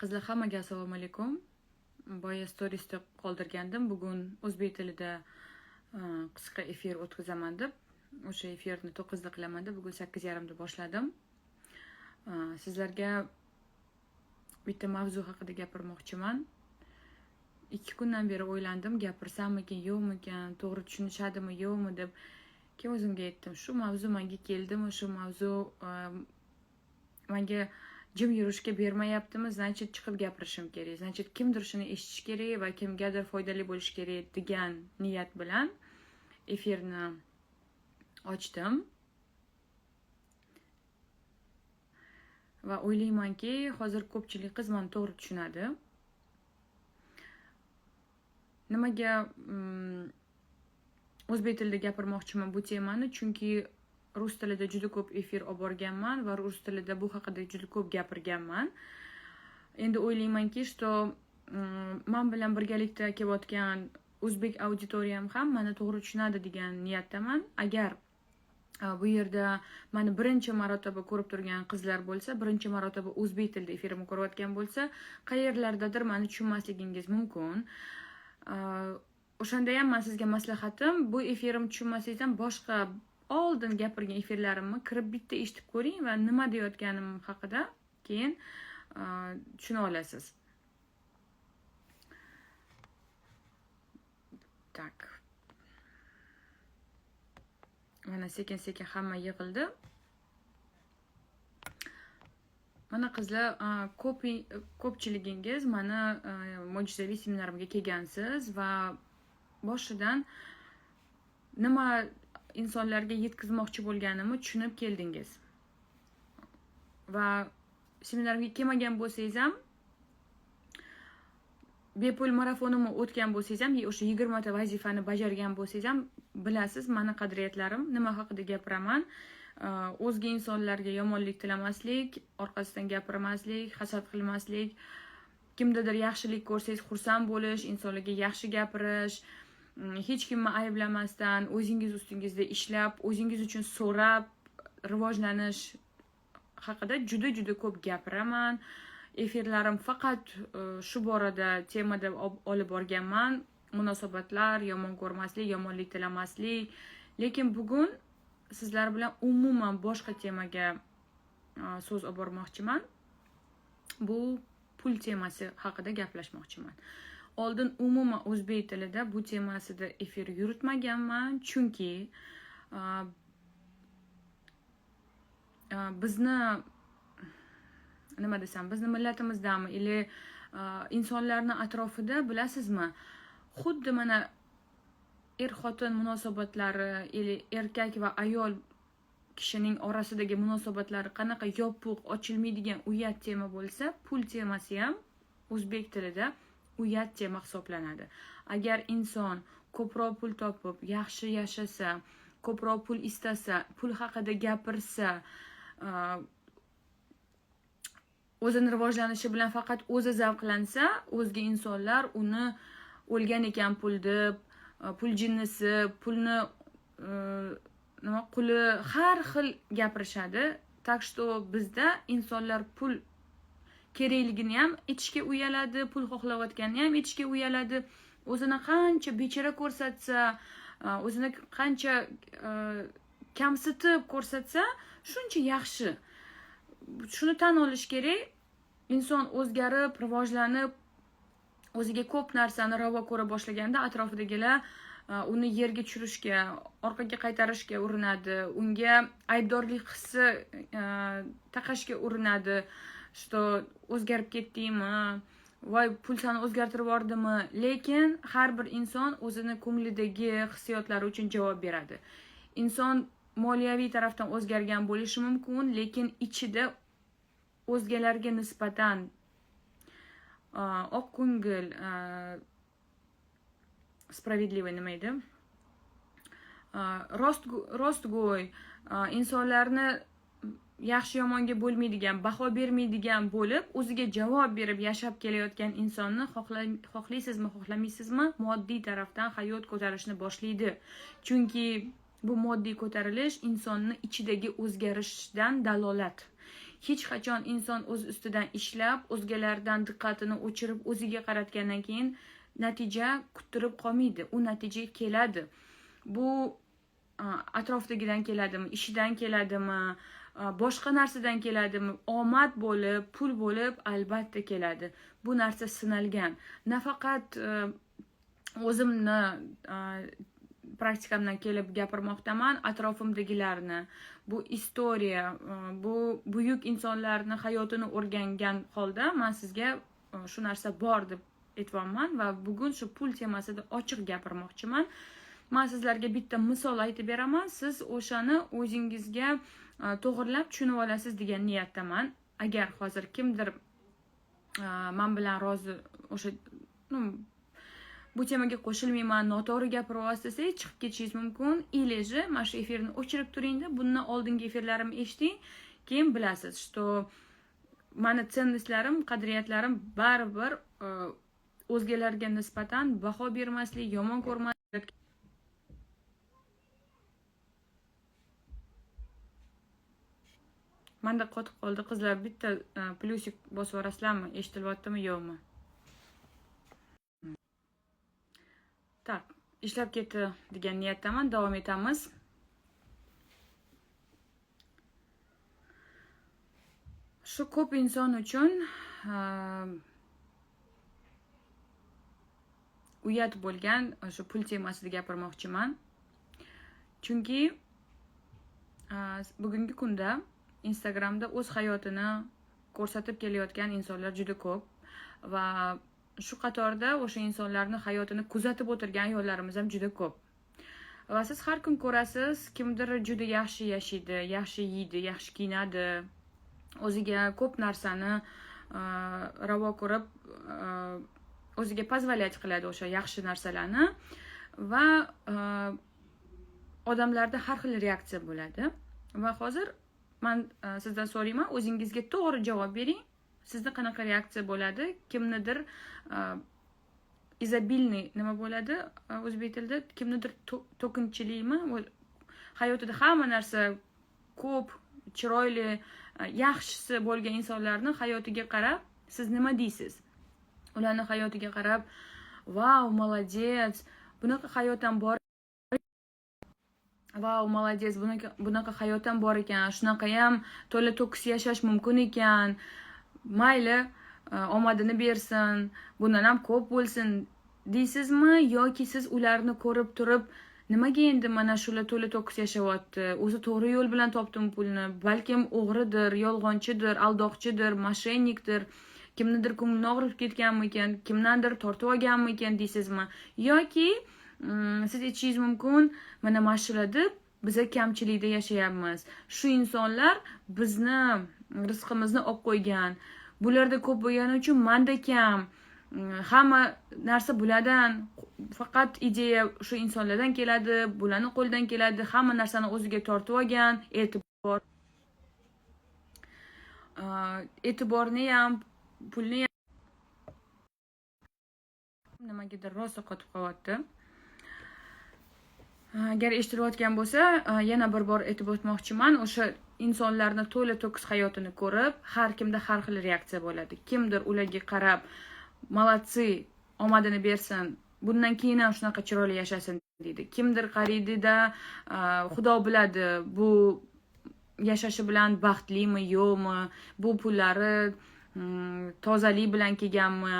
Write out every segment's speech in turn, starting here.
Qizlar, hammaga assalomu alaykum. Boya storiesda qoldirgandim. Bugun o'zbek tilida qisqa efir o'tkazaman deb. O'sha efirni 9 da qilaman deb, bugun 8:30 da boshladim. Sizlarga bitta mavzu haqida gapirmoqchiman. 2 kundan beri o'ylandim, gapirsammikin, yo'qmikin, to'g'ri tushunishadimi, yo'qmi deb. Keyin o'zimga aytdim, shu mavzu menga keldimi, shu mavzu menga jim yurishga bermayaptimi, значит chiqib gapirishim kerak, значит kimdir shuni eshitishi kerak va kimgadir foydali bo'lishi kerak degan niyat bilan efirni ochdim. Va o'ylaymanki, hozir ko'pchilik qiz meni to'g'ri tushunadi. Nimaga o'zbek tilida gapirmoqchiman bu temani? Chunki rus tilida juda ko'p efir olib borganman va rus tilida bu haqida juda ko'p gapirganman. Endi o'ylaymanki, что men bilan birgalikda kelayotgan o'zbek auditoriyam ham meni to'g'ri tushunadi degan niyatdaman. Agar bu yerda meni birinchi marotaba ko'rib turgan qizlar bo'lsa, birinchi marotaba o'zbek tilida efirimni ko'rayotgan bo'lsa, qayerlardadir meni tushunmasligingiz mumkin. O'shanda ham men sizga maslahatim, bu efirimni tushunmasangiz ham boshqa oldin gapirgan efirlarimni kirib bitta eshitib ko'ring va nima deyotganim haqida keyin tushuna olasiz. Tak. Mana sekin-sekin hamma yig'ildi. Mana qizlar, ko'pchiligingiz mani mo'jizaviy seminarimga kelgansiz va boshidan nima insonlarga yetkazmoqchi bo'lganimni tushunib keldingiz. Va seminarimga kelmagan bo'lsangiz ham, bepul marafonimni o'tgan bo'lsangiz ham, o'sha 20 ta vazifani bajargan bo'lsangiz ham bilasiz mani qadriyatlarim, nima haqida gapiraman. O'zga insonlarga yomonlik tilamaslik, orqasidan gapirmaslik, hasad qilmaslik, kimdadir yaxshilik ko'rsangiz xursand bo'lish, insonlarga yaxshi gapirish, hech kimni ayblamasdan o'zingiz ustingizda ishlab, o'zingiz uchun so'rab rivojlanish haqida juda-juda ko'p gapiraman. Efirlarim faqat shu borada temada olib borganman. Munosabatlar, yomon ko'rmaslik, yomonlik tilamaslik. Lekin bugun sizlar bilan umuman boshqa temaga so'z olib bormoqchiman. Bu pul temasi haqida gaplashmoqchiman. Oldin umuman o'zbek tilida bu temasida efir yuritmaganman, chunki bizni nima desam, bizni millatimizdami ili insonlarning atrofida bilasizmi, xuddi mana er-xotin munosabatlari ili erkak va ayol kishining orasidagi munosabatlari qanaqa yopiq, ochilmaydigan uyat tema bo'lsa, pul temasi ham o'zbek tilida uyat tema hisoblanadi. Agar inson ko'proq pul topib, yaxshi yashasa, ko'proq pul istasa, pul haqida gapirsa, o'zini rivojlanishi bilan faqat o'zi zavqlansa, o'zga insonlar uni o'lgan ekan pul deb, pul jinnisi, pulni nima quli har xil gapirishadi. Tak что bizda insonlar pul kerakligini ham aytishga uyaladi, pul xohlayotganini ham aytishga uyaladi. O'zini qancha bechora ko'rsatsa, o'zini qancha kamsitib ko'rsatsa, shuncha yaxshi. Shuni tan olish kerak. Inson o'zgarib, rivojlanib, o'ziga ko'p narsani ravo ko'ra boshlaganda atrofidagilar uni yerga tushirishga, orqaga qaytarishga urinadi, unga aybdorlik hissi taqashga urinadi, что o'zgarib ketdingmi, voy pul seni o'zgartirib yubordimi. Lekin har bir inson o'zini ko'nglidagi hissiyotlari uchun javob beradi. Inson moliyaviy tarafdan o'zgargan bo'lishi mumkin, lekin ichida o'zgalarga nisbatan oq ko'ngil, справедливый nima edi? Rostgo'y, insonlarni yaxshi yomonga bo'lmaydigan, baho bermaydigan bo'lib, o'ziga javob berib yashab kelayotgan insonni xohlaysizmi, xohlamaysizmi, moddiy tarafdan hayot ko'tarishni boshlaydi. Chunki bu moddiy ko'tarilish insonni ichidagi o'zgarishdan dalolat. Hech qachon inson o'z ustidan ishlab, o'zgalardan diqqatini o'chirib, o'ziga qaratgandan keyin natija kuttirib qolmaydi. U natija keladi. Bu atrofdagidan keladimi, ishidan keladimi, boshqa narsadan keladimi, omad bo'lib, pul bo'lib albatta keladi. Bu narsa sinalgan. Nafaqat o'zimni praktikamdan kelib gapirmoqdaman, atrofimdagilarni, bu istoriya, bu buyuk insonlarni hayotini o'rgangan holda men sizga shu narsa bor deb aytyapman va bugun shu pul temasida ochiq gapirmoqchiman. Men sizlarga bitta misol aytib beraman, siz o'shani o'zingizga to'g'rilab tushunib olasiz degan niyatdaman. Agar hozir kimdir men bilan rozi, o'sha bu temaga qo'shilmayman, noto'g'ri gapiryapsiz desangiz chiqib ketishingiz mumkin. Или же mana shu efirni o'chirib turingda, bundan oldingi efirlarimni eshiting, keyin bilasiz, что mani ценностьlarim, qadriyatlarim baribir o'zgalarga nisbatan baho bermaslik, yomon ko'rmaslik. Menda qotib qoldi qizlar, bitta plyusik bosib yuborasizlarmi? Eshitilyaptimi, yo'qmi? Tak, ishlab ketdi degan niyatdaman, davom etamiz. Shu ko'p inson uchun uyat bo'lgan shu pul temasida gapirmoqchiman. Chunki bugungi kunda Instagramda o'z hayotini ko'rsatib kelayotgan insonlar juda ko'p va shu qatorda o'sha insonlarni hayotini kuzatib o'tirgan ayollarimiz ham juda ko'p. Va siz har kun ko'rasiz, kimdir juda yaxshi yashaydi, yaxshi yeydi, yaxshi kiyinadi, o'ziga ko'p narsani ravo ko'rib, o'ziga позволять qiladi o'sha yaxshi narsalarni va odamlarda har xil reaksiya bo'ladi. Va hozir men sizdan so'rayman, o'zingizga to'g'ri javob bering. Sizda qanaqa reaksiya bo'ladi? Kimnidir изобильный nima bo'ladi o'zbek tilida? Kimnidir to'kinchilikmi? Hayotida hamma narsa ko'p, chiroyli, yaxshisi bo'lgan insonlarni hayotiga qarab siz nima deysiz? Ularning hayotiga qarab, "Vau, молодец, bunaqa hayot ham bor. Vau, молодец, bunaqa hayot ham bor ekan, shunaqa ham to'la to'kis yashash mumkin ekan. Mayli, omadini bersin, bundan ham ko'p bo'lsin" deysizmi yoki siz ularni ko'rib turib, nimaga endi mana shular to'la to'kis yashayapti, o'zi to'g'ri yo'l bilan topdim pulni, balkim o'g'ridir, yolg'onchidir, aldoqchidir, moshennikdir, kimnidir ko'nglini og'ritib ketganmikan, kimdandir tortib olganmikan deysizmi? Yoki siz aytishingiz mumkin, mana shular deb biza kamchilikda yashayapmiz, shu insonlar bizni rizqimizni olib qo'ygan, bularda ko'p bo'lgani uchun manda kam, hamma narsa bulardan, faqat ideya shu insonlardan keladi, bularni qo'lidan keladi, hamma narsani o'ziga tortib olgan, e'tiborni ham, pulni ham. Nimagadir rosa qotib qolyapti. Agar eshitilayotgan bo'lsa, yana bir bor aytib o'tmoqchiman, o'sha insonlarni to'la to'kis hayotini ko'rib, har kimda har xil reaksiya bo'ladi. Kimdir ularga qarab, "Молодцы, omadini bersin, bundan keyin ham shunaqa chiroyli yashasin" deydi. Kimdir qaraydida, xudo biladi, bu yashashi bilan baxtlimi, yo'qmi, bu pullari tozalik bilan kelganmi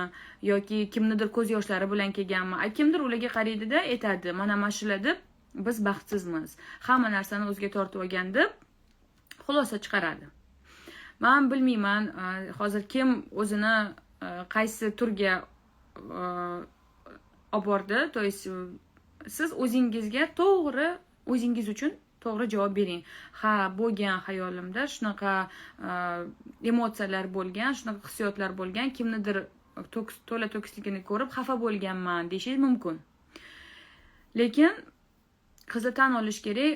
yoki kimnidir ko'z yoshlari bilan kelganmi. Kimdir ularga qaraydida aytadi, mana shular deb biz baxtsizmiz, hamma narsani o'ziga tortib olgan deb xulosa chiqaradi. Men bilmayman, hozir kim o'zini qaysi turga olib bordi, to есть siz o'zingizga to'g'ri, o'zingiz uchun to'g'ri javob bering. Ha, bo'lgan hayolimda shunaqa emotsiyalar bo'lgan, shunaqa hissiyotlar bo'lgan, kimnidir to'la to'kisligini ko'rib xafa bo'lganman deyishingiz mumkin. Lekin qizlar tan olish kerak,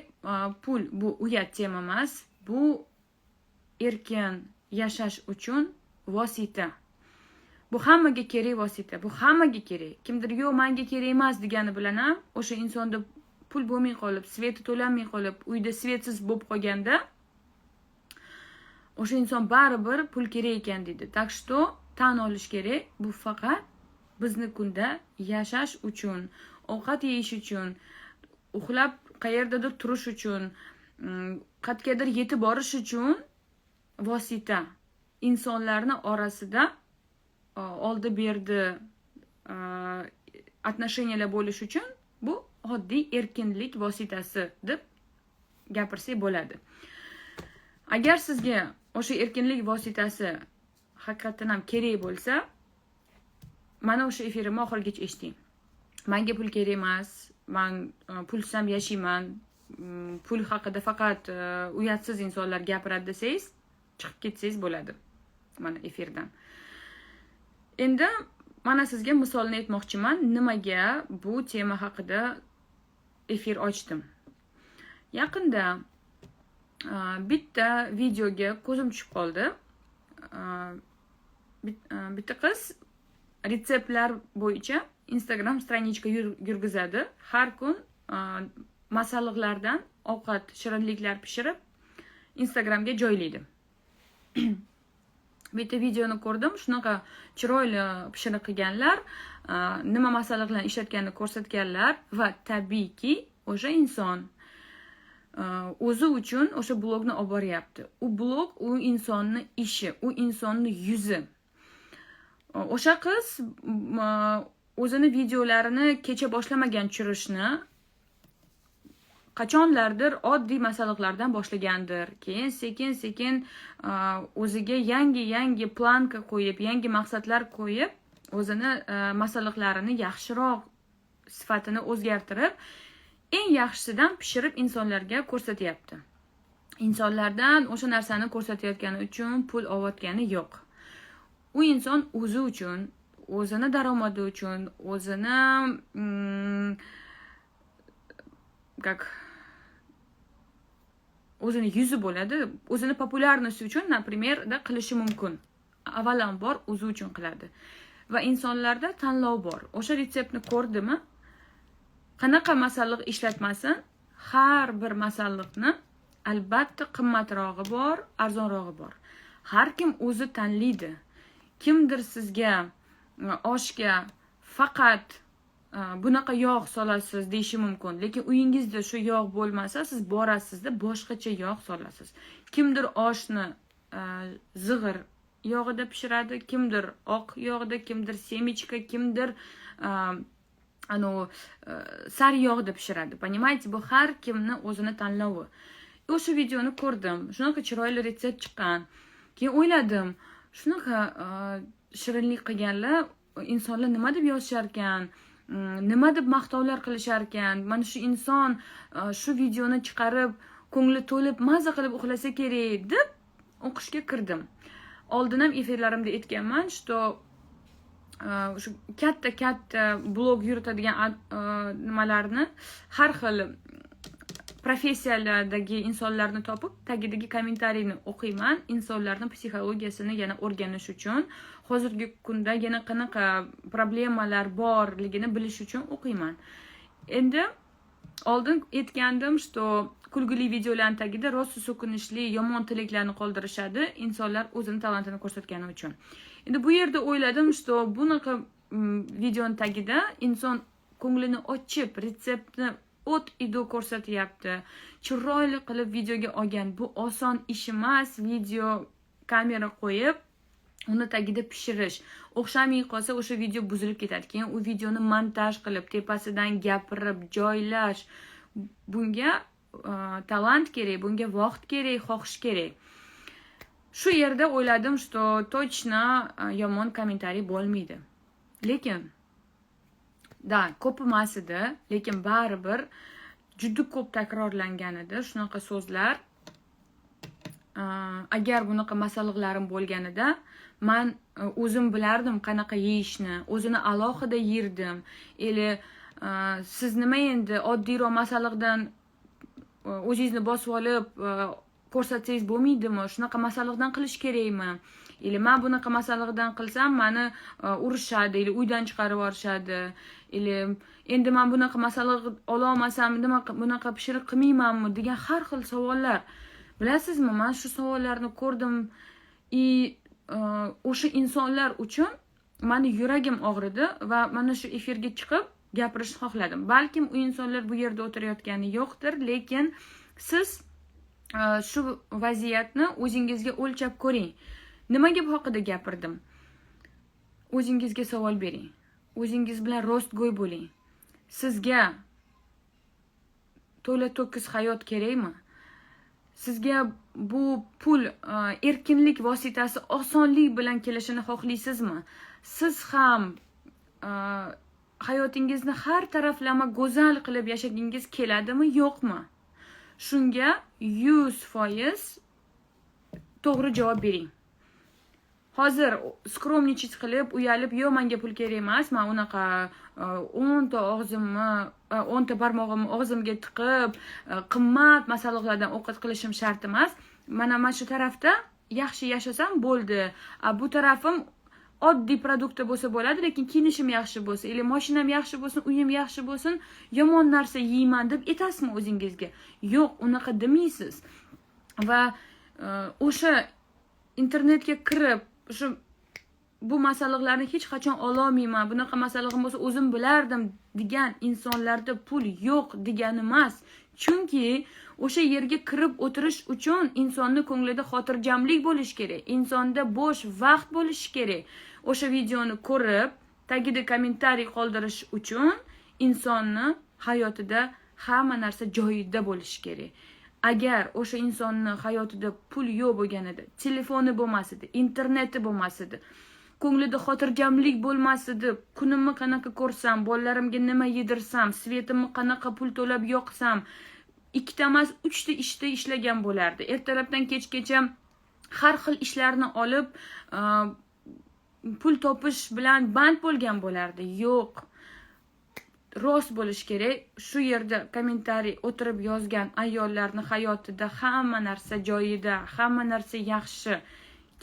pul bu uyat tema emas, bu erkin yashash uchun vosita. Bu hammaga kerak vosita, bu hammaga kerak. Kimdir yo'q, menga kerak emas degani bilan ham o'sha insonda pul bo'lmay qolib, sveti to'lanmay qolib, uyda svetsiz bo'lib qolganda O'sha inson baribir pul kerak ekan deydi. Так что tan olish kerak, bu faqat bizni kunda yashash uchun, ovqat yeyish uchun, uxlab qayerdadir turish uchun, qayergadir yetib borish uchun vosita. Insonlarni orasida oldi berdi отношения lar bo'lishi uchun bu oddiy erkinlik vositasi deb gapirsak bo'ladi. Agar sizga o'sha erkinlik vositasi haqiqatdan ham kerak bo'lsa, mana o'sha efirimni oxirigacha eshiting. Manga pul kerak emas, man pulsiz ham yashayman, pul haqida faqat uyatsiz insonlar gapiradi desangiz, chiqib ketsangiz bo'ladi mana efirdan. Endi mana sizga misolni aytmoqchiman, nimaga bu tema haqida efir ochdim. Yaqinda bitta videoga ko'zim tushib qoldi. Bitta qiz retseptlar bo'yicha Instagram страничка yurgizadi. Har kun masalliqlardan ovqat, shirinliklar pishirib, Instagramga joylaydi. Bitta videoni ko'rdim, shunaqa chiroyli pishiriq qilganlar, nima masalliqlarni ishlatganini ko'rsatganlar va tabiiyki o'sha inson o'zi uchun o'sha blogni olib boryapti. U blog u insonni ishi, u insonni yuzi. O'sha qiz o'zini videolarini kecha boshlamagan tushirishni, qachonlardir oddiy masalliqlardan boshlagandir. Keyin sekin sekin o'ziga yangi yangi планка qo'yib, yangi maqsadlar qo'yib, o'zini masalliqlarini yaxshiroq, sifatini o'zgartirib, eng yaxshisidan pishirib insonlarga ko'rsatyapti. Insonlardan o'sha narsani ko'rsatayotgani uchun pul olayotgani yo'q. U inson o'zi uchun, o'zini daromadi uchun, o'zini как o'zini yuzi bo'ladi, o'zini популярность i uchun, например, da qilishi mumkin. Avvalambor o'zi uchun qiladi va insonlarda tanlov bor. O'sha retseptni ko'rdimi, qanaqa masalliq ishlatmasin, har bir masalliqni albatta qimmatrog'i bor, arzonrog'i bor. Har kim o'zi tanlaydi. Kimdir sizga oshga faqat bunaqa yog' solasiz deyishi mumkin, lekin uyingizda shu yog' bo'lmasa, siz borasizda boshqacha yog' solasiz. Kimdir oshni zig'ir yog'ida pishiradi, kimdir oq yog'da, kimdir семечка, kimdir anavi sariyog'da pishiradi, понимаете? Bu har kimni o'zini tanlovi. O'sha videoni ko'rdim, shunaqa chiroyli retsept chiqqan. Keyin o'yladim, shunaqa shirinlik qilganlar, insonlar nima deb yozisharkan, nima deb maqtovlar qilisharkan? Mana shu inson shu videoni chiqarib, ko'ngli to'lib, maza qilib uxlasa kerak deb o'qishga kirdim. Oldin ham efirlarimda aytganman, что shu katta katta blog yuritadigan nimalarni, har xil professiyalardagi insonlarni topib, tagidagi kommentariyni o'qiyman, insonlarni psixologiyasini yana o'rganish uchun, hozirgi kunda yana qanaqa problemalar borligini bilish uchun o'qiyman. Endi oldin aytgandim, что kulgili videolarni tagida rosa so'kinishli, yomon tilaklarni qoldirishadi insonlar o'zini talantini ko'rsatgani uchun. Endi bu yerda o'yladim, что bunaqa videoni tagida inson ko'nglini ochib, retseptni от и до ko'rsatyapti, chiroyli qilib videoga olgan. Bu oson ish emas, video kamera qo'yib, uni tagida pishirish. O'xshamay qolsa, o'sha video buzilib ketadi. Keyin u videoni montaj qilib, tepasidan gapirib joylash, bunga talant kerak, bunga vaqt kerak, xohish kerak. Shu yerda o'yladim, что точно yomon kommentariy bo'lmaydi. Lekin да, ko'p emas edi, lekin baribir juda ko'p takrorlangan edi shunaqa so'zlar: "Agar bunaqa masalliqlarim bo'lganida, man o'zim bilardim qanaqa yeyishni, o'zini alohida yerdim" или "Siz nima endi oddiyroq masalliqdan o'zingizni bosib olib ko'rsatsangiz bo'lmaydimi? Shunaqa masalliqdan qilish kerakmi?" Или "Man bunaqa masalliqdan qilsam, mani urishadi или uydan chiqarib yuborishadi" или "Endi man bunaqa masalliq ololmasam, nima, bunaqa pishiriq qilmaymanmi?" degan har xil savollar. Bilasizmi, man shu savollarni ko'rdim и o'sha insonlar uchun mani yuragim og'ridi va mana shu efirga chiqib gapirishni xohladim. Balkim u insonlar bu yerda o'tirayotgani yo'qdir, lekin siz shu vaziyatni o'zingizga o'lchab ko'ring. Nimaga bu haqida gapirdim? O'zingizga savol bering, o'zingiz bilan rostgo'y bo'ling. Sizga to'la to'kis hayot kerakmi? Sizga bu pul erkinlik vositasi osonlik bilan kelishini xohlaysizmi? Siz ham hayotingizni har taraflama go'zal qilib yashagingiz keladimi, yo'qmi? Shunga 100% to'g'ri javob bering. Hozir скромничать qilib, uyalib, "Yo'q, manga pul kerak emas, man unaqa 10 ta og'zimni, 10 ta barmog'imni og'zimga tiqib, qimmat masalliqlardan ovqat qilishim shart emas, mana shu tarafda yaxshi yashasam bo'ldi, a bu tarafim oddiy продукт da bo'lsa bo'ladi, lekin kiyinishim yaxshi bo'lsin или moshinam yaxshi bo'lsin, uyim yaxshi bo'lsin, yomon narsa yeyman", deb aytasizmi o'zingizga? Yo'q, unaqa demaysiz. Va o'sha internetga kirib, shu "Bu masalliqlarni hech qachon ololmayman, bunaqa masallig'im bo'lsa, o'zim bilardim" degan insonlarda pul yo'q degani emas, chunki o'sha yerga kirib o'tirish uchun insonni ko'nglida xotirjamlik bo'lishi kerak, insonda bo'sh vaqt bo'lishi kerak. O'sha videoni ko'rib, tagida комментарий qoldirish uchun insonni hayotida hamma narsa joyida bo'lishi kerak. Agar o'sha insonni hayotida pul yo'q bo'lganida, telefoni bo'lmas edi, interneti bo'lmas edi, ko'nglida xotirjamlik bo'lmas edi. Kunimni qanaqa ko'rsam, bolalarimga nima yedirsam, свет imni qanaqa pul to'lab yoqsam, ikkita emas, uchta ishda ishlagan bo'lardi. Ertalabdan kechgacha har xil ishlarni olib, pul topish bilan band bo'lgan bo'lardi. Yo'q, rost bo'lishi kerak. Shu yerda комментарий o'tirib yozgan ayollarni hayotida hamma narsa joyida, hamma narsa yaxshi,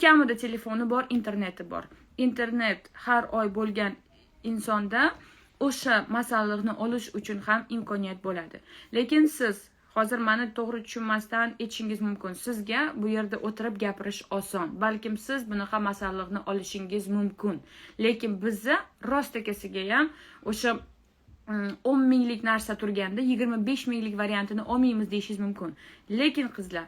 kamida telefoni bor, interneti bor. Internet har oy bo'lgan insonda o'sha masalliqni olish uchun ham imkoniyat bo'ladi. Lekin siz hozir mani to'g'ri tushunmasdan aytishingiz mumkin: "Sizga bu yerda o'tirib gapirish oson, balkim siz bunaqa masalliqni olishingiz mumkin". Lekin biza rostakasiga ham o'sha 10 minglik narsa turganda, 25 minglik variantini olmaymiz, deyishingiz mumkin. Lekin, qizlar,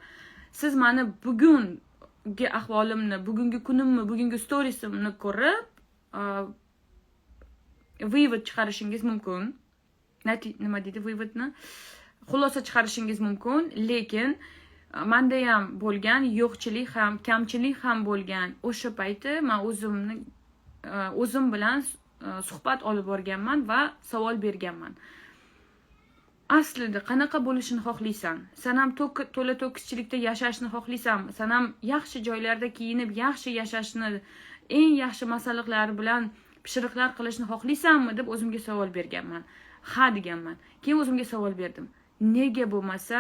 siz mani bugungi ahvolimni, bugungi kunimni, bugungi storiesimni ko'rib вывод chiqarishingiz mumkin. Nima deydi, вывод ni, xulosa chiqarishingiz mumkin. Lekin manda ham bo'lgan yo'qchilik ham, kamchilik ham bo'lgan. O'sha payti man o'zimni o'zim bilan suhbat olib borganman va savol berganman: aslida qanaqa bo'lishini xohlaysan? San ham to'la to'kischilikda yashashni xohlaysanmi? San ham yaxshi joylarda kiyinib, yaxshi yashashni, eng yaxshi masalliqlar bilan pishiriqlar qilishni xohlaysanmi, deb o'zimga savol berganman. Ha, deganman. Keyin o'zimga savol berdim: nega bo'lmasa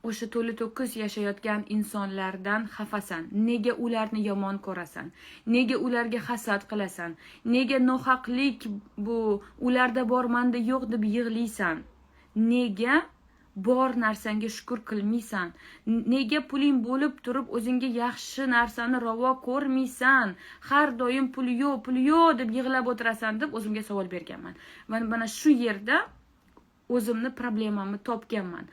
o'sha to'la to'kis yashayotgan insonlardan xafasan? Nega ularni yomon ko'rasan? Nega ularga hasad qilasan? Nega nohaqlik bu, ularda bor, manda yo'q, deb yig'laysan? Nega bor narsangga shukur qilmaysan? Nega puling bo'lib turib, o'zingga yaxshi narsani ravo ko'rmaysan? Har doim "Pul yo'q, pul yo'q", deb yig'lab o'tirasan, deb o'zimga savol berganman. Va mana shu yerda o'zimni problemamni topganman.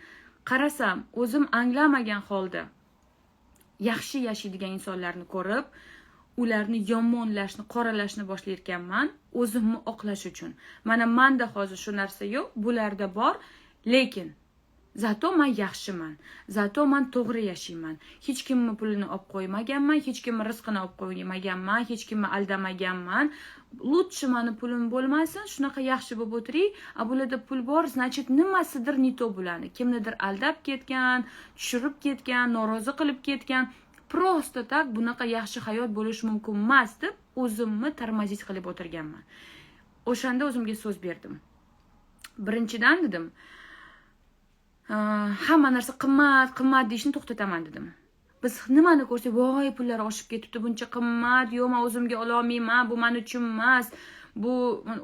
Qarasam, o'zim anglamagan holda yaxshi yashaydigan insonlarni ko'rib, ularni yomonlashni, qoralashni boshlayotganman o'zimni oqlash uchun. Mana manda hozir shu narsa yo'q, bularda bor, lekin зато man yaxshiman, зато man to'g'ri yashayman. Hech kimni pulini olib qo'ymaganman, hech kimni rizqini olib qo'ymaganman, hech kimni aldamaganman. Лучше mani pulim bo'lmasin, shunaqa yaxshi bo'lib o'tiray. A bularda pul bor, значит, nimasidir не то bularni, kimnidir aldab ketgan, tushirib ketgan, norozi qilib ketgan. Просто так bunaqa yaxshi hayot bo'lishi mumkin emas, deb o'zimni тормозить qilib o'tirganman. O'shanda o'zimga so'z berdim. Birinchidan, dedim, hamma narsa qimmat, qimmat deyishni to'xtataman, dedim. Biz nimani ko'rsak, "Voy, pullar oshib ketibdi, buncha qimmat, yo'q, man o'zimga ololmayman, bu man uchun emas". Bu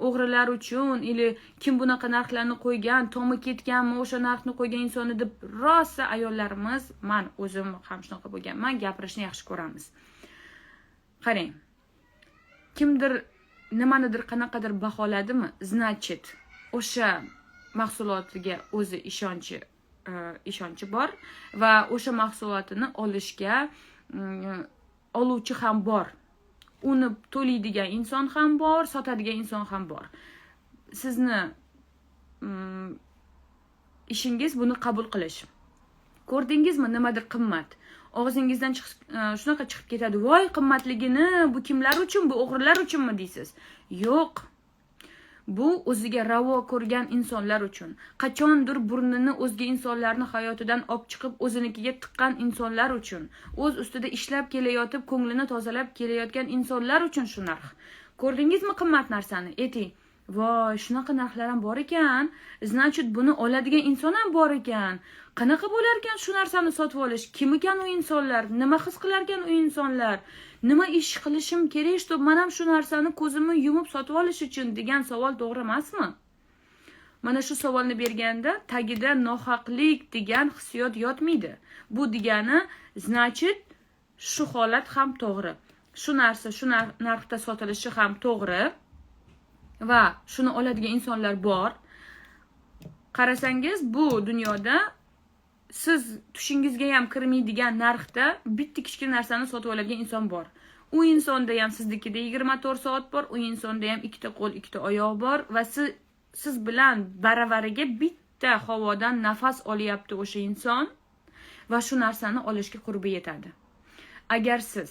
o'g'rilar uchun или kim bunaqa narxlarni qo'ygan, tomi ketganmi o'sha narxni qo'ygan insonni deb rosa ayollarimiz, man o'zim ham shunaqa bo'lganman, gapirishni yaxshi ko'ramiz. Qarang, kimdir nimanidir qanaqadir baholadimi, значит, o'sha mahsulotiga o'zi ishonchi bor va o'sha mahsulotini olishga oluvchi ham bor, uni to'laydigan inson ham bor, sotadigan inson ham bor. Sizni ishingiz buni qabul qilish. Ko'rdingizmi, nimadir qimmat, og'zingizdan shunaqa chiqib ketadi: "Voy, qimmatligini, bu kimlar uchun, bu o'g'rilar uchunmi?" deysiz. Yo'q, bu o'ziga ravo ko'rgan insonlar uchun, qachondir burnini o'zga insonlarni hayotidan olib chiqib, o'zinikiga tiqqan insonlar uchun, o'z ustida ishlab kelayotib, ko'nglini tozalab kelayotgan insonlar uchun shu narx. Ko'rdingizmi qimmat narsani, ayting: "Voy, shunaqa narxlar ham bor ekan, значит, buni oladigan inson ham bor ekan. Qanaqa bo'lar ekan shu narsani sotib olish? Kim ekan u insonlar? Nima his qilar ekan u insonlar? Nima ish qilishim kerak, чтобы man ham shu narsani ko'zimni yumib sotib olish uchun?" degan savol to'g'ri emasmi? Mana shu savolni berganda tagida nohaqlik degan hissiyot yotmaydi. Bu degani, значит, shu holat ham to'g'ri, shu narsa shu narxda sotilishi ham to'g'ri va shuni oladigan insonlar bor. Qarasangiz, bu dunyoda siz tushingizga ham kirmaydigan narxda bitta kichkina narsani sotib oladigan inson bor. U insonda ham siznikida 24 soat bor, u insonda ham ikkita qo'l, ikkita oyoq bor va siz bilan baravariga bitta havodan nafas olyapti o'sha inson va shu narsani olishga qurbi yetadi. Agar siz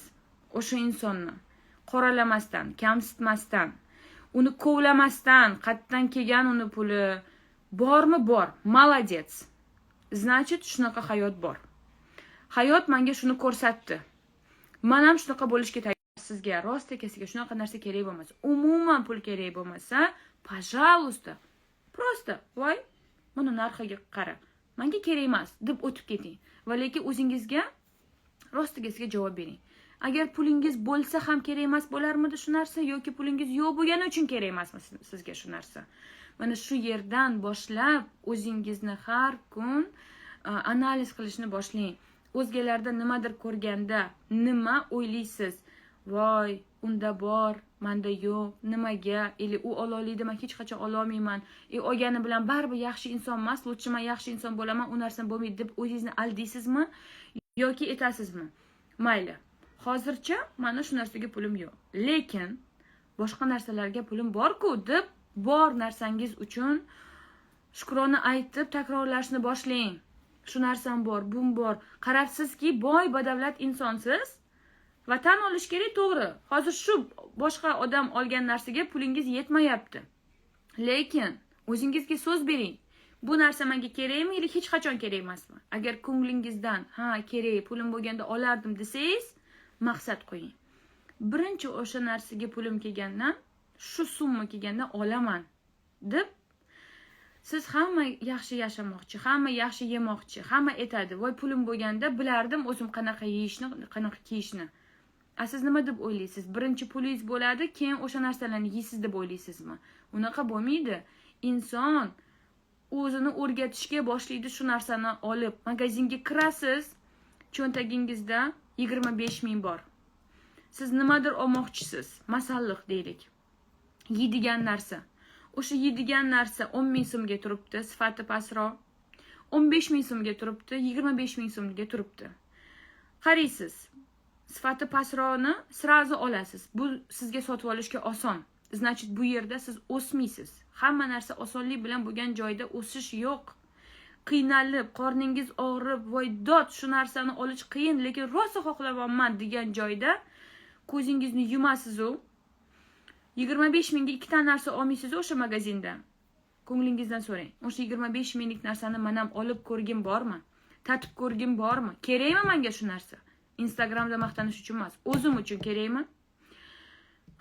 o'sha insonni qoralamasdan, kamsitmasdan, uni kovlamasdan, qayerdan kelgan uni puli bormi, bor, молодец, значит, shunaqa hayot bor, hayot manga shuni ko'rsatdi, man ham shunaqa bo'lishga tayyor. Sizga rostakasiga shunaqa narsa kerak bo'lmasa, umuman pul kerak bo'lmasa, пожалуйста, просто: "Voy, buni narxiga qara, manga kerak emas", deb o'tib keting. Va lekin o'zingizga rostakasiga javob bering: agar pulingiz bo'lsa ham kerak emas bo'larmidi shu narsa yoki pulingiz yo'q bo'lgani uchun kerak emasmi sizga shu narsa? Mana shu yerdan boshlab o'zingizni har kun analiz qilishni boshlang. O'zgalarda nimadir ko'rganda nima o'ylaysiz? "Voy, unda bor, manda yo'q, nimaga?" Или "U ololiydi, man hech qachon ololmayman, e, olgani bilan baribir yaxshi inson emas, лучше man yaxshi inson bo'laman, u narsam bo'lmaydi", deb o'zingizni aldaysizmi yoki aytasizmi: "Mayli, hozircha mana shu narsaga pulim yo'q, lekin boshqa narsalarga pulim borku", deb bor narsangiz uchun shukrona aytib takrorlashni boshlang. Shu narsam bor, bum bor. Qarabsizki, boy badavlat insonsiz va tan olish kerak, to'g'ri, hozir shu boshqa odam olgan narsaga pulingiz yetmayapti, lekin o'zingizga so'z bering: bu narsa menga kerakmi или hech qachon kerak emasmi? Agar ko'nglingizdan "Ha, kerak, pulim bo'lganda olardim" desangiz, maqsad qo'ying: birinchi o'sha narsaga pulim kelgandan, shu summa kelganda olaman deb. Siz, hamma yaxshi yashamoqchi, hamma yaxshi yemoqchi, hamma aytadi: "Voy, pulim bo'lganda bilardim o'zim qanaqa yeyishni, qanaqa kiyishni". A siz nima deb o'ylaysiz? Birinchi pulingiz bo'ladi, keyin o'sha narsalarni yeysiz deb o'ylaysizmi? Unaqa bo'lmaydi. Inson o'zini o'rgatishga boshlaydi shu narsani olib. Magazinga kirasiz, cho'ntagingizda 25 000 bor, siz nimadir olmoqchisiz, masalliq deylik, yeydigan narsa. O'sha yeydigan narsa 10 000 so'mga turibdi, sifati pastroq 15 000 so'mga turibdi, 25 000 so'mga turibdi. Qaraysiz, sifati pastroqni сразу olasiz, bu sizga sotib olishga oson. Значит, bu yerda siz o'smaysiz. Hamma narsa osonlik bilan bo'lgan joyda o'sish yo'q. Qiynalib, qorningiz og'rib, "Voy dod, shu narsani olish qiyin, lekin rosa xohlayapman" degan joyda ko'zingizni yumasizu 25 000ga ikkita narsa olmaysiz o'sha magazinda. Ko'nglingizdan so'rang: o'sha 25 000lik narsani man ham olib ko'rgim bormi, tatib ko'rgim bormi, kerakmi manga shu narsa? Instagramda maqtanish uchun emas, o'zim uchun kerakmi,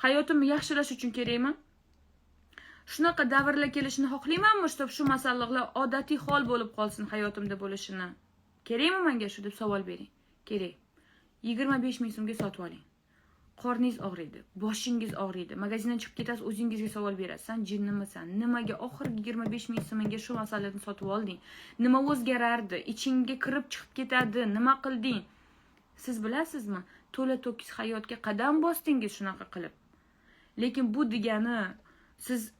hayotimni yaxshilash uchun kerakmi? Shunaqa davrlar kelishini xohlaymanmi, чтобы shu masalliqlar odatiy hol bo'lib qolsin hayotimda bo'lishini? Kerakmi manga shu, deb savol bering. Kerak, 25 000 so'mga sotib oling. Qorningiz og'riydi, boshingiz og'riydi, magazindan chiqib ketasiz, o'zingizga savol berasiz: san jinnimisan, nimaga oxirgi 25 ming so'mga shu masalani sotib olding, nima o'zgarardi, ichingga kirib chiqib ketadi, nima qilding? Siz bilasizmi, to'la to'kis hayotga qadam bosdingiz shunaqa qilib. Lekin bu degani siz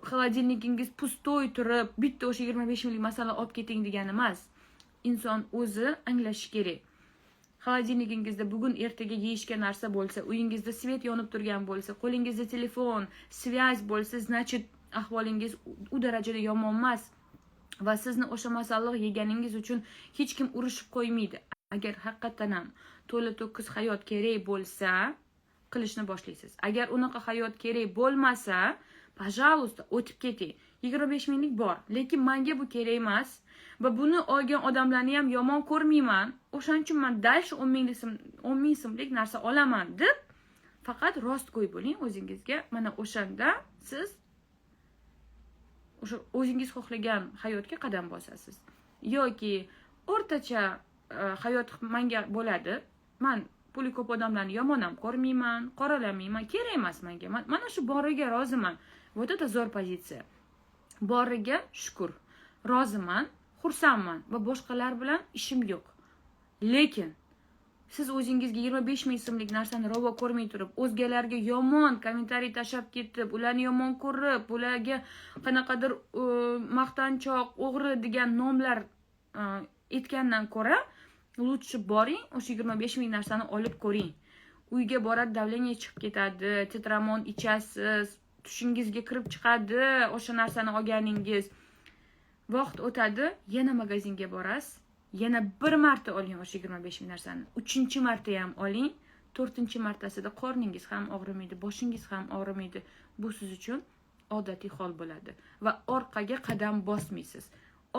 холодильник ingiz пустой turib, bitta o'sha 25 minglik masala olib keting degani emas. Inson o'zi anglashi kerak. Холодильник ingizda bugun ertaga yeyishga narsa bo'lsa, uyingizda свет yonib turgan bo'lsa, qo'lingizda telefon, связь bo'lsa, значит, ahvolingiz u darajada yomon emas va sizni o'sha masalliq yeganingiz uchun hech kim urushib qo'ymaydi. Agar haqiqatdan ham to'la to'kis hayot kerak bo'lsa, qilishni boshlaysiz. Agar unaqa hayot kerak bo'lmasa, пожалуйста, o'tib keting. 25 minglik bor, lekin manga bu kerak emas va buni olgan odamlarni ham yomon ko'rmayman, o'shaning uchun man дальше 10 ming so'mlik narsa olaman deb faqat rostgo'y bo'ling o'zingizga. Mana o'shanda siz o'sha o'zingiz xohlagan hayotga qadam bosasiz. Yoki o'rtacha hayot manga bo'ladi, man puli ko'p odamlarni yomon ham ko'rmayman, qoralamayman, kerak emas manga, mana shu boriga roziman. Вот это zo'r pozitsiya. Boriga shukur, roziman, xursandman va boshqalar bilan ishim yo'q. Lekin siz o'zingizga 25 ming so'mlik narsani ravo ko'rmay turib, o'zgalarga yomon kommentariy tashlab ketib, ularni yomon ko'rib, ularga qanaqadir maqtanchoq, o'g'ri degan nomlar aytgandan ko'ra, лучше boring, o'sha 25 ming narsani olib ko'ring. Uyga boradi, давление chiqib ketadi, tetramon ichasiz, tushingizga kirib chiqadi o'sha narsani olganingiz. Vaqt o'tadi, yana magazinga borasiz, yana bir marta oling o'sha 25 ming narsani, uchinchi marta ham oling, to'rtinchi martasida qorningiz ham og'rimaydi, boshingiz ham og'rimaydi. Bu siz uchun odatiy hol bo'ladi va orqaga qadam bosmaysiz.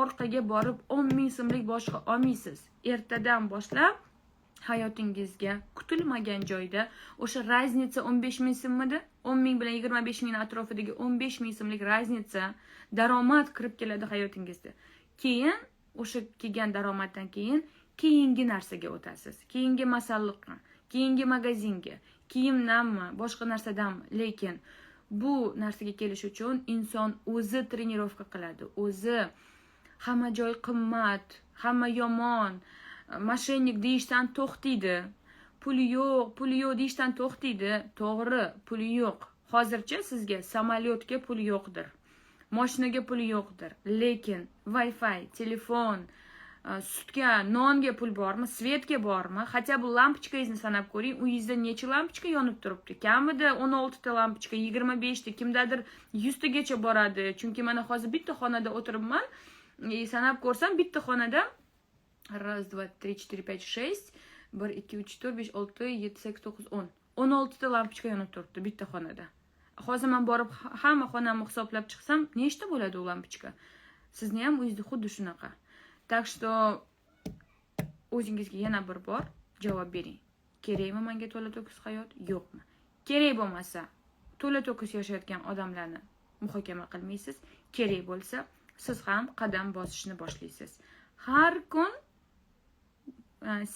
Orqaga borib 10 ming so'mlik boshqa olmaysiz. Ertadan boshlab hayotingizga kutilmagan joyda o'sha разница 15 ming so'mmidi, 10 ming bilan 25 ming atrofidagi 15 ming so'mlik разница daromad kirib keladi hayotingizda. Keyin o'sha kelgan daromaddan keyin keyingi narsaga o'tasiz, keyingi masalliqqa, keyingi magazinga, kiyimdanmi, boshqa narsadanmi. Lekin bu narsaga kelish uchun inson o'zi тренировка qiladi. O'zi hamma joy qimmat, hamma yomon, мошенник deyishdan to'xtaydi, puli yo'q, puli yo'q deyishdan to'xtaydi. To'g'ri, puli yo'q, hozircha sizga samolyotga pul yo'qdir, moshinaga pul yo'qdir, lekin wi-fi, telefon, sutga, nonga pul bormi, свет ga bormi? Хотя бы lampochkangizni sanab ko'ring, uyingizda necha lampochka yonib turibdi? Kamida 16 ta lampochka, 25 ta, kimdadir 100 tagacha boradi. Chunki mana hozir bitta xonada o'tiribman, sanab ko'rsam, bitta xonada раз, два, три, четыре, пять, шесть, bir, ikki, uch, to'rt, besh, olti, yetti, sakkiz, to'qqiz, 10, 16 ta lampochka yonib turibdi bitta xonada. Hozir man borib hamma xonamni hisoblab chiqsam, nechta bo'ladi u lampochka? Sizni ham uyingizda xuddi shunaqa. Так что o'zingizga yana bir bor javob bering: kerakmi manga to'la to'kis hayot, yo'qmi? Kerak bo'lmasa, to'la to'kis yashayotgan odamlarni muhokama qilmaysiz. Kerak bo'lsa, siz ham qadam bosishni boshlaysiz. Har kun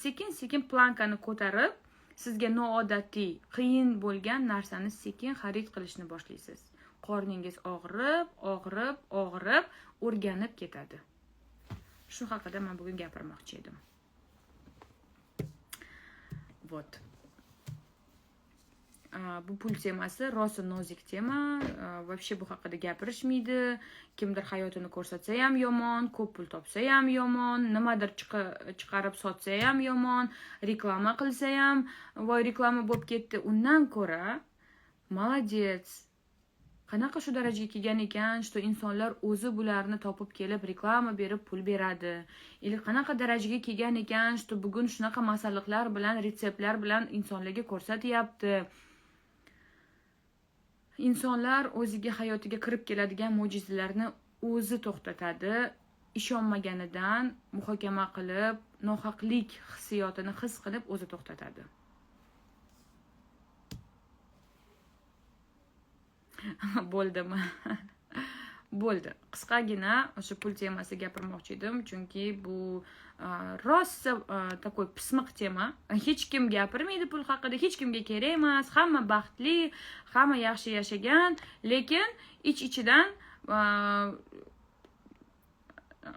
sekin sekin планка ni ko'tarib, sizga noodatiy qiyin bo'lgan narsani sekin xarid qilishni boshlaysiz. Qorningiz og'rib, og'rib, og'rib, o'rganib ketadi. Shu haqida man bugun gapirmoqchi edim. Вот. Bu pul temasi rosa nozik tema. Вообще bu haqida gapirishmaydi. Kimdir hayotini ko'rsatsa ham yomon, ko'p pul topsa ham yomon, nimadir chiqarib sotsa ham yomon, reklama qilsa ham voy, reklama bo'lib ketdi. Undan ko'ra молодец, qanaqa shu darajaga kelgan ekan, что insonlar o'zi bularni topib kelib, reklama berib, pul beradi, или qanaqa darajaga kelgan ekan, что bugun shunaqa masalliqlar bilan, retseptlar bilan insonlarga ko'rsatyapti. Insonlar o'ziga, hayotiga kirib keladigan mo'jizalarni o'zi to'xtatadi, ishonmaganidan, muhokama qilib, nohaqlik hissiyotini his qilib, o'zi to'xtatadi. Bo'ldimi? Bo'ldi, qisqagina o'sha pul temasida gapirmoqchi edim, chunki bu rosa такой pismiq tema. Hech kim gapirmaydi pul haqida, hech kimga kerak emas, hamma baxtli, hamma yaxshi yashagan, lekin ich-ichidan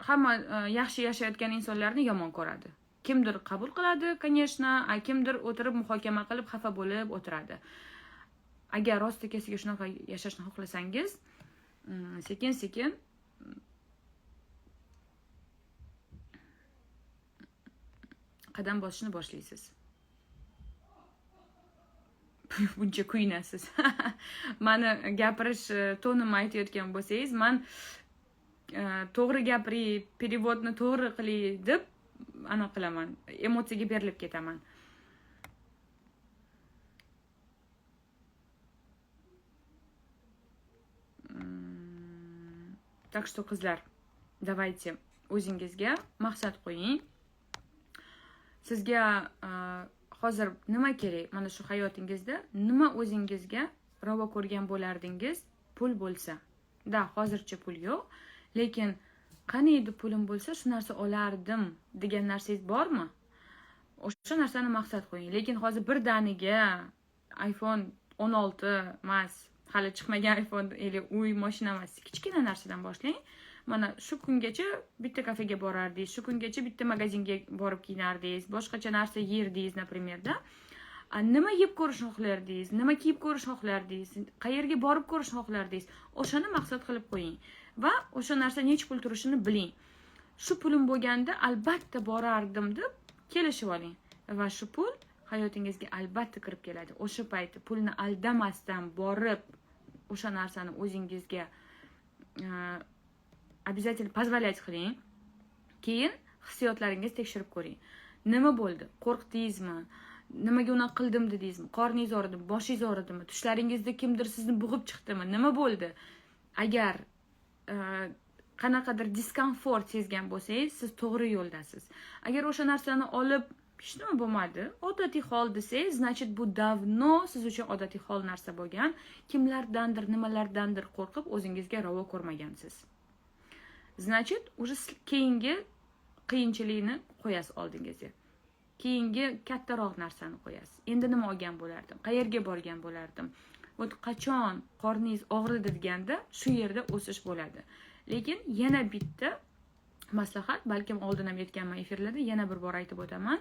hamma yaxshi yashayotgan insonlarni yomon ko'radi. Kimdir qabul qiladi, конечно, a kimdir o'tirib muhokama qilib xafa bo'lib o'tiradi. Agar rostakasiga shunaqa yashashni xohlasangiz, sekin-sekin qadam bosishni boshlaysiz. Buncha kuyinasiz. Mani gapirish tonimni aytayotgan bo'lsangiz, man to'g'ri gapiring, перевод ni to'g'ri qiling deb ana qilaman, emotsiyaga berilib ketaman. Так что, qizlar, давайте o'zingizga maqsad qo'ying. Sizga hozir nima kerak? Mana shu hayotingizda nima o'zingizga ravo ko'rgan bo'lardingiz pul bo'lsa? Да, hozircha pul yo'q, lekin qani edi pulim bo'lsa, shu narsa olardim degan narsangiz bormi? O'sha narsani maqsad qo'ying. Lekin hozir birdaniga iPhone 16 emas, hali chiqmagan iPhone или uy, mashina emas. Kichkina narsadan boshlang. Mana shu kungacha bitta kafega borardingiz, shu kungacha bitta magazinga borib kiyinardingiz, boshqacha narsa yerdingiz, например, да? Nima yeb ko'rishni xohlardingiz, nima kiyib ko'rishni xohlardingiz, qayerga borib ko'rishni xohlardingiz, o'shani maqsad qilib qo'ying va o'sha narsa necha pul turishini biling. Shu pulim bo'lganda albatta borardim deb kelishib oling va shu pul hayotingizga albatta kirib keladi. O'sha payti pulni aldamasdan borib o'sha narsani o'zingizga обязательно позволять qiling. Keyin hissiyotlaringizni tekshirib ko'ring. Nima bo'ldi? Qo'rqdingizmi? Nimaga unaqa qildim dedingizmi? Qorningiz og'ridimi? Boshingiz og'ridimi? Tushlaringizda kimdir sizni bo'g'ib chiqdimi? Nima bo'ldi? Agar qanaqadir diskomfort sezgan bo'lsangiz, siz to'g'ri yo'ldasiz. Agar o'sha narsani olib hech nima bo'lmadi, odatiy hol desangiz, значит, bu давно siz uchun odatiy hol narsa bo'lgan. Kimlardandir, nimalardandir qo'rqib o'zingizga ravo ko'rmagansiz. Значит, уже keyingi qiyinchilikni qo'yasiz oldingizga. Keyingi kattaroq narsani qo'yasiz. Endi nima olgan bo'lardim? Qayerga borgan bo'lardim? Вот qachon qorningiz og'ridi deganda shu yerda o'sish bo'ladi. Lekin yana bitta maslahat, balkim oldin ham aytganman efirlarda, yana bir bor aytib o'taman.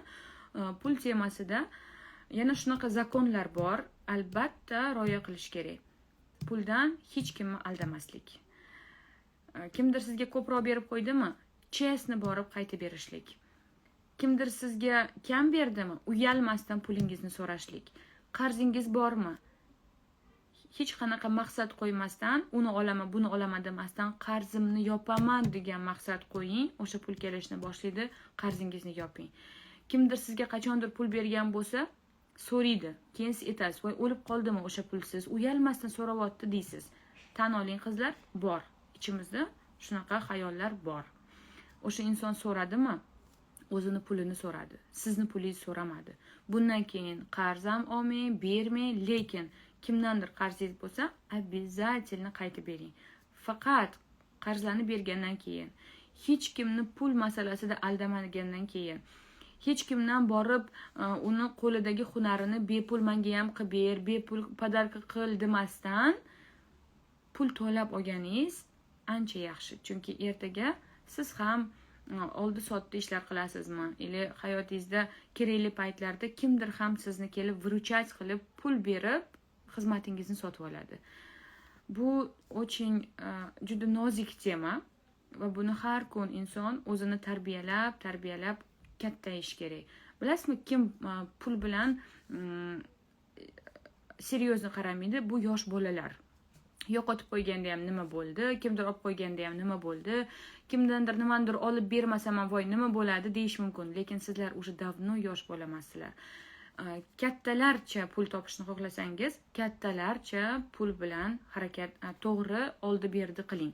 Pul temasida yana shunaqa закон lar bor, albatta rioya qilish kerak. Puldan hech kimni aldamaslik. Kimdir sizga ko'proq berib qo'ydimi? Честно borib qaytib berishlik. Kimdir sizga kam berdimi? Uyalmasdan pulingizni so'rashlik. Qarzingiz bormi? Hech qanaqa maqsad qo'ymasdan, uni olaman, buni olaman demasdan, qarzimni yopaman degan maqsad qo'ying, o'sha pul kelishni boshlaydi, qarzingizni yoping. Kimdir sizga qachondir pul bergan bo'lsa, so'raydi. Keyin siz aytasiz, voy o'lib qoldimi o'sha pulsiz? Uyalmasdan so'rayapti deysiz. Tan oling qizlar, bor. Ichimizda shunaqa xayollar bor. O'sha inson so'radimi? O'zini pulini so'radi. Sizni pulingizni so'ramadi. Bundan keyin qarz ham olmang, bermang, lekin kimdandir qarzingiz bo'lsa, обязательно qaytib bering. Faqat qarzlarni bergandan keyin, hech kimni pul masalasida aldamagandan keyin, hech kimdan borib uni qo'lidagi hunarini bepul menga ham qilib ber, bepul подарка qil demasdan pul to'lab olganingiz ancha yaxshi. Chunki ertaga siz ham oldi sotdi ishlar qilasizmi или hayotingizda kerakli paytlarda kimdir ham sizni kelib выручать qilib pul berib xizmatingizni sotib oladi. Bu очень juda nozik tema va buni har kun inson o'zini tarbiyalab, tarbiyalab kattayish kerak. Bilasizmi, kim pul bilan серьезно qaramaydi? Bu yosh bolalar. Yo'qotib qo'yganda ham nima bo'ldi, kimdir olib qo'yganda ham nima bo'ldi, kimdandir nimanidir olib bermasam ham voy nima bo'ladi deyish mumkin, lekin sizlar уже давно yosh bola emassizlar. Kattalarcha pul topishni xohlasangiz, kattalarcha pul bilan harakat to'g'ri oldi berdi qiling.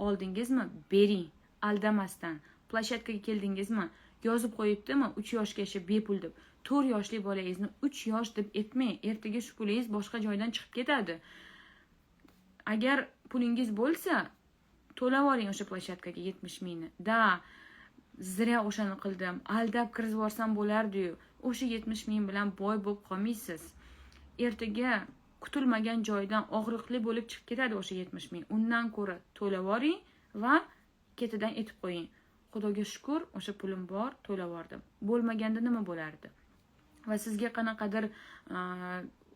Oldingizmi, bering, aldamasdan. Площадка ga keldingizmi, yozib qo'yibdimi 3 yoshgacha bepul deb. 4 yoshli bolangizni 3 yosh deb aytmang, ertaga shu pulingiz boshqa joydan chiqib ketadi. Agar pulingiz bo'lsa, To'lab oling o'sha площадка ga 70 mingni. Да, зря o'shani qildim, aldab kirgizib yuborsam bo'lardi-yu. O'sha 70 ming bilan boy bo'lib qolmaysiz. Ertaga kutilmagan joydan og'riqli bo'lib chiqib ketadi o'sha 70 ming. Undan ko'ra to'lab oling va ketidan aytib qo'ying. Xudoga shukur, o'sha pulim bor, to'lab yubordim. Bo'lmaganda nima bo'lardi? Va sizga qanaqadir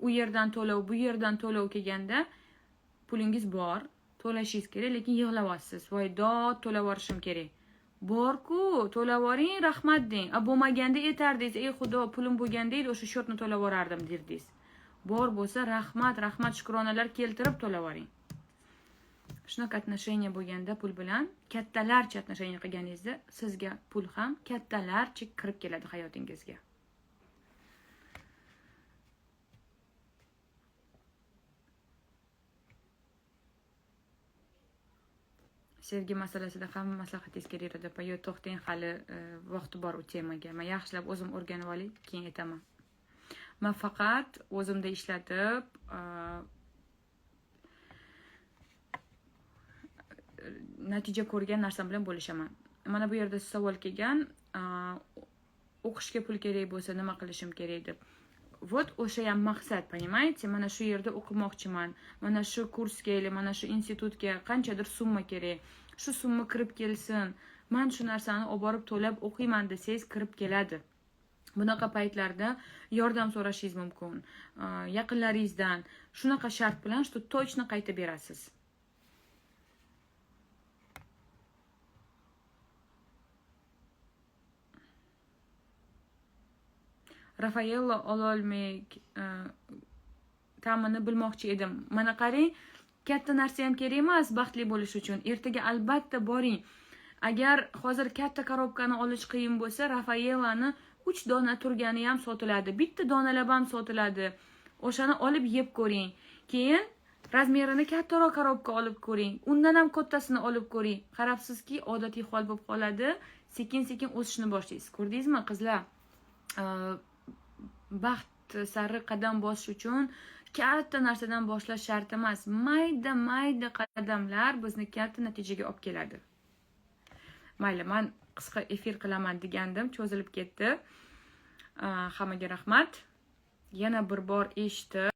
u yerdan to'lov, bu yerdan to'lov kelganda pulingiz bor, to'lashingiz kerak, lekin yig'layapsiz. Voy dod, to'lab yuborishim kerak. Bor-ku, to'lab yuboring, rahmat deng. A bo'lmaganda aytardingiz, ey Xudo, pulim bo'lganda edi, o'sha счет ni to'lab yuborardim derdingiz. Bor bo'lsa, rahmat, rahmat, shukronalar keltirib to'lab yuboring. Shunaqa отношение bo'lganda pul bilan kattalarcha отношение qilganingizda sizga pul ham kattalarcha kirib keladi hayotingizga. Sevgi masalasida ham maslahatingiz kerak edi, opa. Yo'q, to'xtang, hali vaqti bor u temaga. Men yaxshilab o'zim o'rganib olay, keyin aytaman. Men faqat o'zimda ishlatib, natija ko'rgan narsam bilan bo'lishaman. Mana bu yerda savol kelgan, o'qishga pul kerak bo'lsa nima qilishim kerak deb. Вот o'sha ham maqsad, понимаете? Mana shu yerda o'qimoqchiman. Mana shu kursga yoki mana shu institutga qanchadir summa kerak. Shu summa kirib kelsin. Men shu narsani olib borib to'lab o'qiyman desangiz kirib keladi. Bunaqa paytlarda yordam so'rashingiz mumkin. Yaqinlaringizdan shunaqa shart bilan, что точно qaytib berasiz. Rafaello ololmek ta'mini bilmoqchi edim. Mana qarang, katta narsa ham kerak emas baxtli bo'lish uchun. Ertaga albatta boring. Agar hozir katta korobkani olish qiyin bo'lsa, Rafaellani 3 dona turgani ham sotiladi. Bitta donalab ham sotiladi. O'shani olib yeb ko'ring. Keyin razmerini kattaroq korobka olib ko'ring. Undan ham kattasini olib ko'ring. Qarabsizki, odatiy hol bo'lib qoladi. Sekin-sekin o'sishni boshlaysiz. Ko'rdingizmi, qizlar? Baxt sari qadam bosish uchun katta narsadan boshlash shart emas. Mayda-mayda qadamlar bizni katta natijaga olib keladi. Mayli, men qisqa efir qilaman degandim, cho'zilib ketdi. Hammaga rahmat. Yana bir bor eshitib